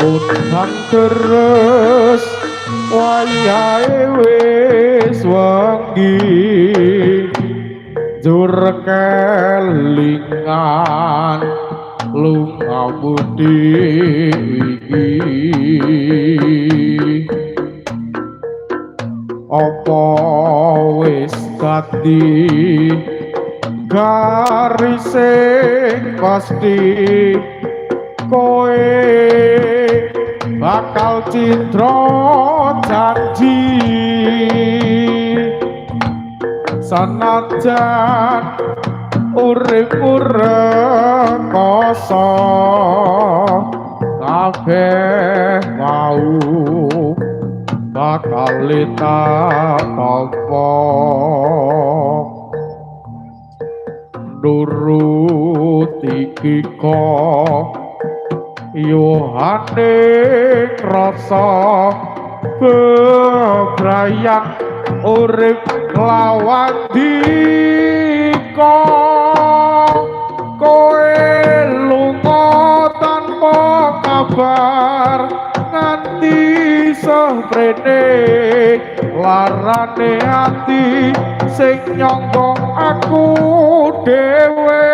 Udan deres wayahe wis wengi, jur kelingan lunga budi iki. Apa wis dadi garis sing pasti, kowe bakal cidra janji? Sanajan uripku rekoso, kabeh mau bakal tak tampa. Nuruti kiko yohane rasa bebrayan urip kelawan dika. Kowe lunga tanpa kabar nganti seprene, larane ati sing nyangga aku dhewe.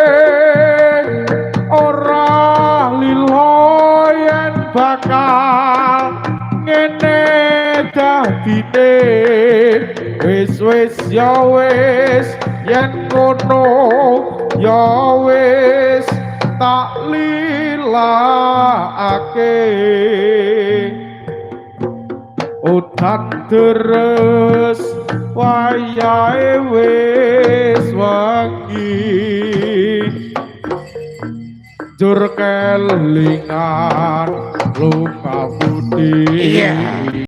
Ora lila yen bakal ngene dadine. Wis wis ya wis, yen ngono ya wis tak lilakake. Udan deres wayahe wis wengi, jur kelingan lunga budi. Iya.